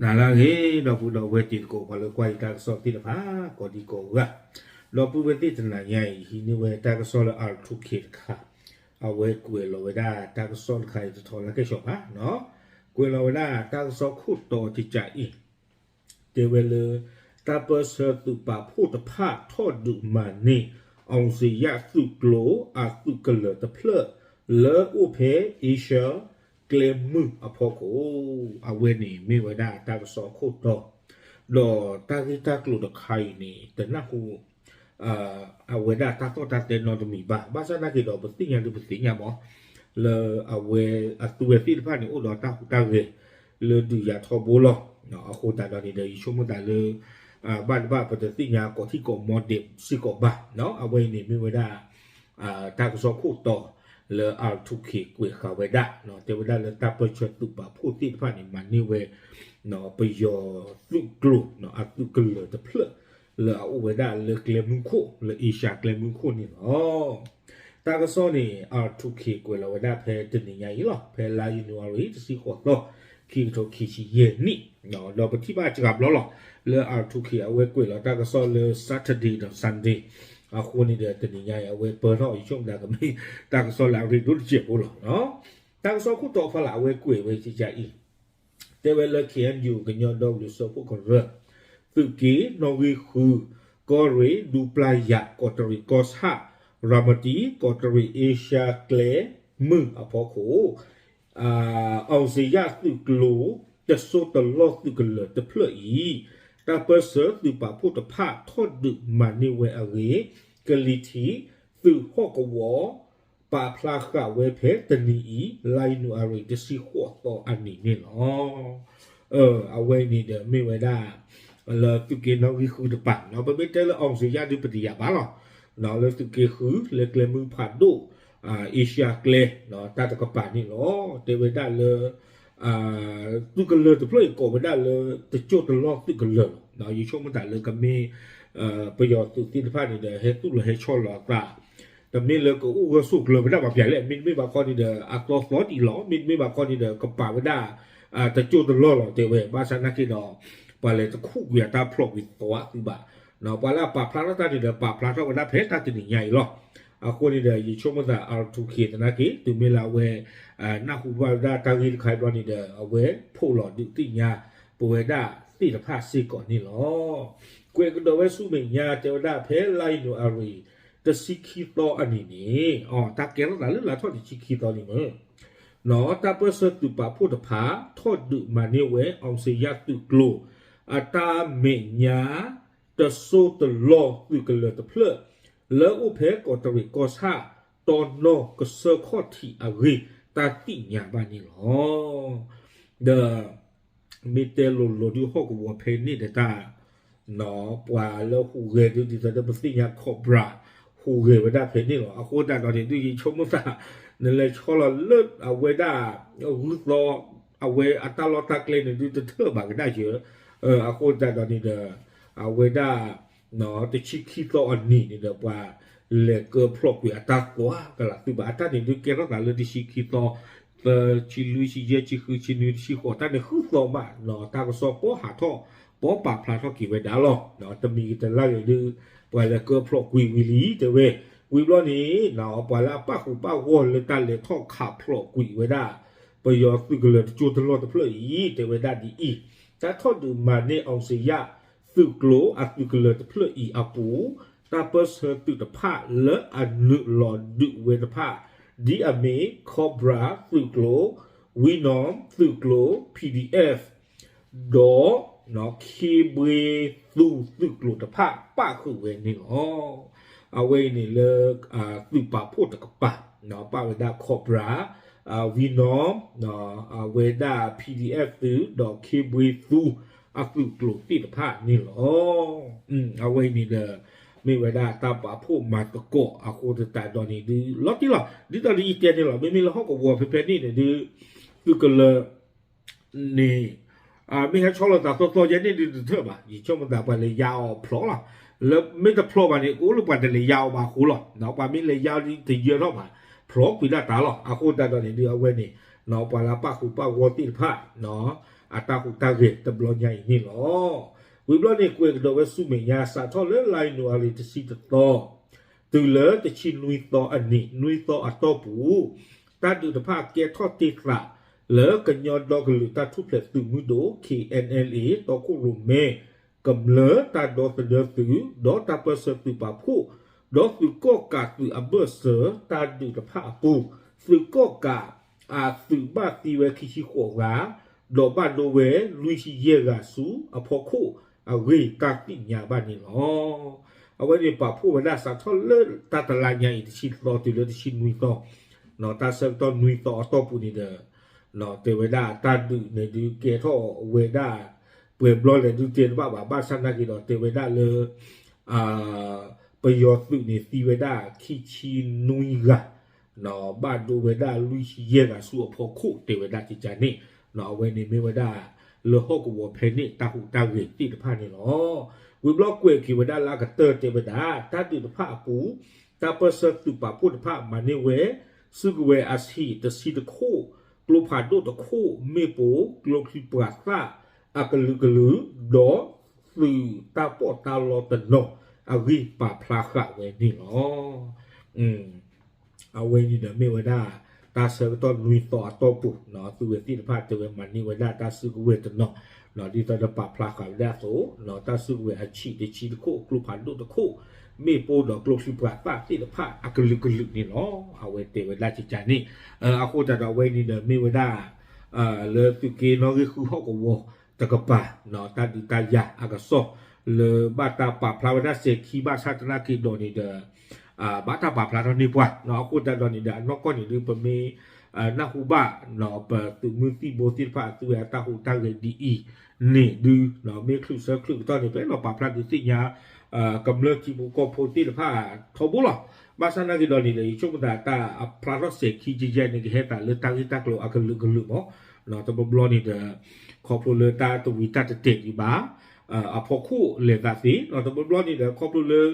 နၤလၢအဂ့ၤ ဒီပုၢ်ဒီဝဲၢ်တံၤသကိး ပှၤလၢကွၢ်ယတၢ်ကစီၣ်သ့ၣ်တဖၣ် ကိးဒံကိးဂၤ, ဒီပုၢ်ဝဲၢ်သ့ၣ်တနၤညါအံၤ ဟံးန့ၢ်ဝဲတၢ်ကစီၣ်လၢ R two K တခါ, အဝဲကွဲးလီၤဝဲဒၣ်တၢ်ကစီၣ်တခါအံၤ တထီလၢကဲၣ်ဆိးဘၣ်, ကွဲးလီၤဝဲဒၣ်တၢ်ကစီၣ်ခိၣ်တီတကးအံၤ တဲဝဲလၢ တၢ်ပၢၢ်ဆၢသုးပာ်ဖှိၣ်တဖၣ်ထီၣ်ဒုးမၤန့ၢ် အောင်ဇေယျသုးကျိၤအသုးကလၢၤတဖျၢၣ် လၢအိၣ်ဖဲအ့ရှၢၣ်ကျဲမုၢ်အဖီခိၣ်, အဝဲန့ၣ်မ့ၢ်ဝဲဒၣ်တၢ်ကစီၣ်ခိၣ်တီ, ဒီးတၢ်ဂ့ၢ်တၢ်ကျိၤတခါအံၤန့ၣ် တနၢ်ဟူ အဝဲဒၣ်တၢ်သီၣ်တၢ်တဲနီတမံၤဘၣ်. ဘၣ်ဆၣ်သနာ်က့ဒီး ပသ့ၣ်ညါဒုးပသ့ၣ်ညါမး လၢအဝဲအသုဝဲသ့ၣ်တဖၣ်န့ၣ် အိၣ်ဒီးတၢ်ဟူးတၢ်ဂဲၤ လၢဒုးယၤထီဘိလီၤ. အဃိသတးဒီးန့ၣ်ဒီး ယဆိကမိၣ်သးလၢ ဘၣ်တဘၣ်ပတသ့ၣ်ညါကိးထံၣ်ကိးမီဒဲးစ့ၢ်ကီးဘၣ်. အဝဲအံၤန့ၣ်မ့ၢ်ဝဲဒၣ် တၢ်ကစီၣ်ခိၣ်တီလၢ R two K ကွဲးဃာ်ဝဲဒၣ်, တဲဝဲဒၣ်လၢတၢ်ပၢၢ်ဆၢသုးပာ်ဖှိၣ်သ့ၣ်တဖၣ်န့ၣ် မၤန့ၢ်ဝဲ ပယီၤသုးကျိၤ အသုးကလၢၤတဖျၢၣ် လၢအအိၣ်ဝဲဒၣ်လၢကျဲမုၢ်ခိၣ် လၢအ့ရှၢၣ်ကျဲမုၢ်ခိၣ်န့ၣ်လီၤ. တၢ်ကစီၣ်န့ၣ် R two K ကွဲးလီၤဝဲဒၣ်ဖဲတနံၤညါအံၤလီၤ. ဖဲလါယနူၤအါရံၤ တဆံဃိးသီ ခံကထိခံဆံယဲၢ်နံၣ်, ဒီးပထံၣ်ဘၣ်စှၤဘျီလီၤ. လၢ R two K အဝဲကွဲးလီၤတၢ်ကစီၣ်လၢ Saturday ဒီး Sunday အဃိန့ၣ်ဒီး တနံၤညါအံၤ အဝဲပၢၢ်ထီၣ် ယဆိကမိၣ်သးကမ့ၢ်တၢ်ကစီၣ်လၢအရ့ဒိၣ်တစဲးဖိလီၤ. တၢ်ကစီၣ်ခိၣ်တီဖီလာ် အဝဲကွဲးဝဲကကးအံၤ တဲဝဲလၢ K N U ကညီဒီကလုာ်စၢဖှိၣ်ကရၢ သုးက့နီၣ်ဂံၢ်ဃု ကီၢ်ရ့ၣ် ဒူပျၢ်ယၤ ကီးတရံးကီၢ်ဆၣ် ရၤမတံ ကီးတရံး အ့ရှၢၣ်ကျဲမုၢ်အဖီခိၣ် အောင်ဇေယျသုးကျိၤ တစိၢ်တလီၢ်သုးကလၢၤတဖျၢၣ်အံၤ တၢ်ပၢၢ်ဆၢသုးပာ်ဖှိၣ်တဖၣ်ထီၣ်ဒုးမၤန့ၢ်ဝဲအဂ့ၢ် ကလံၤထံးသုးဟီၣ်ကဝီၤ ပာ်ဖျါဃာ်ဝဲဖဲတနံၤအံၤ လါယနူၤအါရံၤ တဆံဃိးသီအနံၤန့ၣ်လီၤ. အဝဲအံၤန့ၣ်ဒီးမ့ၢ်ဝဲဒၣ် လၢသုးက့နီၣ်ဂံၢ်ဃုတပၤ ပမ့ၢ်တဲလၢ အောင်ဇေယျ ဒုးပတယာ်ဘၣ်လီၤ. လၢသုးက့ဃု လၢကျဲမုၢ်ဖးဒိၣ် အ့ရှၢၣ်ကျဲ တၢ်တကပၤန့ၣ်လီၤ. တဲဝဲဒၣ်လၢ သုးကလၢၤတဖျၢၣ်အံၤကိးဝဲဒၣ်လၢ တစိၢ်တလီၢ်သုးကလၢၤလီၤ. ယဆိကမိၣ်သးလၢကမ့ၢ် ပယီၤသုးသ့ၣ်တဖၣ်န့ၣ်ဒီး ဟဲသူၣ်လီၤဟဲဆီလီၤအသး တမ့ၢ်လၢကအိၣ်ဂၢၢ်ဆိးကျၢၤဝဲဒၣ်ဘၣ်ပၠးလဲၣ်, မ့တမ့ၢ်ဘၣ်ခီန့ၣ်ဒီး အသီသီတံၢ်လီၤ, မ့တမ့ၢ်ဘၣ်ခီန့ၣ်ဒီး ကပာ်ဝဲဒၣ် တစိၢ်တလီၢ်လီၤ တဲဝဲ. ဘၣ်ဆၣ်သနာ်က့ဒီး ပှၤလဲၤတခူၣ်ကွံာ်အတၢ်ဖျိးကွံာ်သီအသုဘၣ်. ပှၤလၢအပာ်ဖျါထီၣ်တၢ်န့ၣ်ဒီး ပာ်ဖျါထီၣ်ဝဲဒၣ်ဖဲတၢ်တနံၤညါအံၤလီၤ. အဃိန့ၣ်ဒီး ယဆိကမိၣ်သး R two K သနာ်က့ တုၤမ့ၢ်လၢအဝဲ နၢ်ဟူဘၣ်ဝဲဒၣ်တၢ်ဂ့ၢ်တခါအံၤဘျီန့ၣ်ဒီး အဝဲဖိးလီၤဒုးသ့ၣ်ညါ ပဝဲဒၣ်သ့ၣ်တဖၣ်စ့ၢ်ကီးန့ၣ်လီၤ. ကွဲးကဒီးဝဲဆူမဲာ်ညါ တဲဝဲဒၣ်ဖဲလါယနူၤအါရံၤ တဆံခံသီအနံၤန့ၣ် တၢ်ကဲထီၣ်သးလၢလါထီၣ်တဆံခံသီန့ၣ်မ့ၢ် တၢ်ပၢၢ်ဆၢသုးပာ်ဖှိၣ်တဖၣ် ထီၣ်ဒုးမၤန့ၢ်ဝဲ အောင်ဇေယျသုးကျိၤ အတၢ်မဲာ်ညါ တစိၢ်တလီၢ်သုးကလၢၤတဖျၢၣ် လၢအိၣ်ဖဲကီးတရံးကီၢ်ဆၣ် တီနီၢ်ကစၢၢ်ခီၣ်ထံးအဂ့ၢ် တၢ်သ့ၣ်ညါဘၣ်န့ၣ်လီၤ. ဒီး မ့ၢ်တဲလိၤလိၤဒုးဟီၣ်ကဝီၤဖဲန့ၣ်ဒီးတၢ် ပှၤလၢဟူးဂဲၤဒုးဒ်သိးဒီးပသ့ၣ်ညါ Cobra ဟူးဂဲၤဝဲဒၣ်ဖဲန့ၣ်လီၤ. အဃိသတးဒီးန့ၣ်ဒုး ယဆိကမိၣ်သး နလဲၤဆီလီၤလၢအဝဲဒၣ် ဂုၢ်သီ အဝဲအတၢ်လီၢ်တၢ်ကျဲန့ၣ်ဒုးတထၢၣ်ဘၣ်ကဒါယၢၤ, အဃိသတးဒီးန့ၣ်ဒီး အဝဲဒၣ် တဆံခံသီအနံၤန့ၣ်ဒီး ပှၤလဲၤကၢဖျိးကွံာ်အတၢ်သွါကလာ်သုဘၣ်. အတၢ်န့ၣ်ဒုးကဲထီၣ်သးလၢတဆံခံသီ သၢ ဆံလွံၢ် ဆံယဲၢ် ဆံဃု ဆံနွံ တဆံဃိး တၢ်န့ၣ်ဃုသီမး တၢ်ကစီၣ်ပီၢ်ဟးထီၣ် ပီၢ်ပာ်ဖျါထီၣ်က့ၤဝဲဒၣ်လီၤ. တမံၤကတလါဂ့ၤဒုး ပှၤလဲၤကၢဖျိးကွံာ်ဝံၤလံ တဲဝဲ. ဝံၤဘျီန့ၣ် ပှၤလၢအပၣ်ဃုာ်ပၣ်ဂီၢ်လၢတၢ်လဲၤထီၣ်ခးဖျိးကွံာ်ဝဲဒၣ် ပယီၤသုးကလၢၤတစိၢ်တလီၢ်တဖျၢၣ်အံၤ တဲဝဲဒၣ်ဒ်အံၤ, တၢ်ထီၣ်ဒုးမၤန့ၢ် အောင်ဇေယျ သုးကျိၤအသုးကလၢၤတဖျၢၣ်အံၤအပူၤ တၢ်ပၢၢ်ဆၢသုးတဖၣ်လၢအနုာ်လီၤဒုးဝဲတဖၣ် ဒ်အမ့ၢ် Cobra သုးကျိၤ, ဝံနီၢ်သုးကျိၤ P D F ဒီး ခ့ဘြ့သူသုးကျိၤတဖၣ် ပၣ်ဃုာ်ဝဲန့ၣ်လီၤ. အဝဲအံၤန့ၣ်လၢ သုးပာ်ဖှိၣ်တကပၤ ပၣ်ဝဲဒၣ် Cobra, ဝံနီၢ်, အဝဲဒၣ် P D F သုး ဒီးခ့ဘြ့သူအသုးကျိၤသ့ၣ်တဖၣ်န့ၣ်လီၤ. အဝဲအံၤန့ၣ်ဒီး မ့ၢ်ဝဲဒၣ်တၢ်ပာ်ဖှိၣ်မၤသကိးအဃိသတးဒီးန့ၣ်ဒုး လီၤတံၢ်လီၤ. ဒ်သိးဒီးယတဲန့ၣ်လီၤ. မ့မ့ၢ်လၢဟီၣ်ကဝီၤဖဲဖဲန့ၣ်န့ၣ်ဒုး သုးကလၢၤ န့ၣ် မ့ၢ်ဟဲဆီလီၤသးသီသီယဲန့ၣ်ဒုးတထၢၣ်ဘၣ်. ယဆိကမိၣ်သးပှၤလဲၤယါအီၤဖျိးလီၤ. လၢမ့ၢ်တဖျိးဘၣ်န့ၣ် ကအိၣ်လၢပှၤတလဲၤယါအီၤဘၣ်အဃိလီၤ. ပှၤမ့ၢ်လဲၤယါအီၤဒုးတယၢထီၣ်ဘၣ် ဖျိးကွံာ်ဒၣ်တၢ်လီၤ. အဃိသတးဒီးန့ၣ်ဒုး အဝဲန့ၣ် ပှၤလၢအပၣ်ဃုာ်ပၣ်ဂီၢ်သ့ၣ်တဖၣ် အတၢ်ဟူးတၢ်ဂဲၤတဘျီညါအံၤန့ၣ်လီၤ. ဝံၤဘျီန့ၣ် ကွဲးကဒီးဝဲဆူမဲာ်ညါ စးထီၣ်လၢလါယနူၤအါရံၤတဆံတသီ တုၤလၢတဆံနွံသီအနံၤ နွံသီအတီၢ်ပူၤ တၢ်ဒုးတဖၣ်ကဲထီၣ်တ့ၢ်သး လၢကညီဒီကလုာ်တၢ်ထူၣ်ဖျဲးသုးမုၢ်ဒိၣ် K N L A တီခိၣ်ရိၣ်မဲ ကမျၢၢ်တၢ်ဒီသဒၢသုး ဒီးတၢ်ပၢၢ်ဆၢသုးပာ်ဖှိၣ် ဒီးသုးကီၣ်ကးသုးအဘၢၣ်စၢၤ တၢ်ဒုးတဖၣ်အပူၤ သုးကီၣ်ကးအသုးဘၣ်သံဝဲခံဆံဃိးဂၤ ဒီးဘၣ်ဒိဝဲလွံၢ်ဆံယဲၢ်ဂၤဆူအဖီခိၣ်အဂ့ၢ် တၢ်သ့ၣ်ညါဘၣ်န့ၣ်လီၤ. အဝဲန့ၣ်ပာ်ဖှိၣ်ဝဲဒၣ်စးထီၣ်လၢတၢ်တလါညါအံၤ တဆံသီတုၤလၢတဆံနွံသီ တၢ်ဆၢကတီၢ်နွံသီအတီၢ်ပူၤန့ၣ်ဒီး တဲဝဲဒၣ်တၢ်ဒုးန့ၣ်ဒုးကဲထီၣ်ဝဲဒၣ် ပှဲၤဘျီလဲၣ်ဒုးတဲတဘၣ်ဘၣ် ဘၣ်ဆၣ်နာ်က့ဒီးတဲဝဲဒၣ်လၢ ပယီၤသုးန့ၣ်သံဝဲဒၣ်ခံဆံနွံဂၤ ဘၣ်ဒိဝဲဒၣ်လွံၢ်ဆံယဲၢ်ဂၤဆူအဖီခိၣ်တဲဝဲဒၣ်ကကန့ၣ် အဝဲန့ၣ်မ့ၢ်ဝဲဒၣ် လၢဟီၣ်ကဝီၤဖဲန့ၣ် တၢ်ဟူးတၢ်ဂဲၤသ့ၣ်တဖၣ်န့ၣ်လီၤ. ဝံၤဘျီကွဲးက့ၤဝဲဒၣ်လၢအကတၢၢ်တဲဝဲဒၣ် တၢ်ဒုးတဖၣ်အပူၤ တၢ်ပၢၢ်ဆၢသုးပာ်ဖှိၣ်တဖၣ်မၤန့ၢ်ဝဲ စုကဝဲၤအဆံးတဆံတခိၣ် ကျိဖးဒိၣ်တခိၣ် မ့ၣ်ပိၢ် ကျိချံပှၤသၣ်အကလုာ်ကလုာ် ဒီးသုးတၢ်ပီးတၢ်လီတနီၤအဂ့ၢ်ပာ်ဖျါဃာ်ဝဲန့ၣ်လီၤ. အဝဲန့ၣ်ဒီးမ့ၢ်ဝဲဒၣ် တၢ်ဆၢကတီၢ်နွံသီအတီၢ်ပူၤ သုဝဲသ့ၣ်တဖၣ်တဲဝဲမၤန့ၢ်ဝဲဒၣ်တၢ်စုကဝဲၤတနီၤ ဒ်သိးဒီးပာ်ဖျါဃာ်ဝဲဒၣ်အသိး တၢ်စုကဝဲၤအဆံးတဆံတခိၣ် ကျိဖးဒိၣ်တခိၣ် မ့ၣ်ပိၢ်ဒီးကျိချံပှၤသၣ်သ့ၣ်တဖၣ်အကလုာ်ကလုာ်န့ၣ်လီၤ. အဝဲတဲဝဲဒၣ်ကကန့ၣ် အဃိသတးဒီးအဝဲန့ၣ်ဒီးမ့ၢ်ဝဲဒၣ် လၢသုးက့နီၣ်ဂံၢ်ဃုဟီၣ်ကဝီၤတကပၤ တၢ်ဒုးတၢ်ယၤအကစီၣ် လၢဘၣ်တၢ်ပာ်ဖျါဝဲဒၣ်စဲၤခံဘၣ်ဆၣ်သနာ်က့ဒီးန့ၣ်ဒီး ဘၣ်တၢ်ပာ်ဖျါထီၣ်န့ၢ်ပှၤ အဃိသတးဒီးန့ၣ်ဒီး အနီၢ်ကီၢ်န့ၣ်ဒုး ပမ့ၢ်နၢ်ဟူဘၣ် ပသုးမုၢ်သံၣ်ဘိသ့ၣ်တဖၣ်အသုဝဲအတၢ်ဟူးတၢ်ဂဲၤဒ်အံၤန့ၣ်ဒုး မ့ၢ်ချုးဆၢချုးကတီၢ်န့ၣ် ပအဲၣ်ဒိးပာ်ဖျါဒုးသ့ၣ်ညါ ကမျၢၢ်ထံဖိကီၢ်ဖိသ့ၣ်တဖၣ်ထီဘိလီၤ. ဘၣ်ဆၣ်သနာ်က့ဒီးန့ၣ်ဒီး ယဆိကမိၣ်သးတၢ်အဖျါထီၣ်စဲၤခံကယဲၢ်န့ၣ် ကဟဲသးလၢတၢ်ဂ့ၢ်တၢ်ကျိၤအကလုာ်ကလုာ်မး တဘျီဘျီန့ၣ်ဒီး ခီဖျိလၢတၢ်တဝံၤတၢ်တတဲာ်ဒံးဘၣ် အဖီခိၣ်လဲၤသးသ့ တဘျီဘျီန့ၣ်ဒီး ခီဖျိလၢ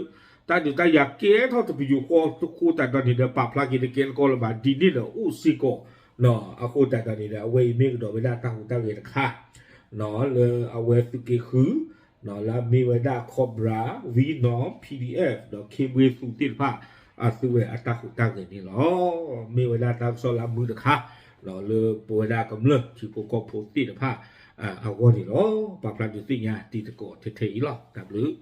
တၢ်ဒုးတၢ်ယၤကဲထီၣ်တပယူာ်ဃီအဃိသတးဒီးန့ၣ်ဒီး ပာ်ဖျါက့ၤတကဲတကီလၢၤဘၣ် ဒ်န့ၣ်ဒီးအိၣ်စ့ၢ်ကီး အဃိသတးဒီးန့ၣ်ဒီး အဝဲအံၤမ့ၢ်ကဒီးဝဲဒၣ်တၢ်ဟူးတၢ်ဂဲၤတခါ လၢအဝဲသုးက့ဃု လၢအမ့ၢ်ဝဲဒၣ် Cobra, Venom, P D F ဒီး K B သုးသ့ၣ်တဖၣ် အသုဝဲအတၢ်ဟူးတၢ်ဂဲၤန့ၣ်လီၤ. မ့ၢ်ဝဲဒၣ်တၢ်ကစီၣ်လၢအမုာ်တခါ လၢပဝဲဒၣ်ကမျၢၢ်ထံဖိကီၢ်ဖိသ့ၣ်တဖၣ်အဂီၢ်န့ၣ်လီၤ. ပာ်ဖျါဒုးသ့ၣ်ညါတံၤသကိးထဲထဲအံၤလီၤ. တၢ်ဘျုး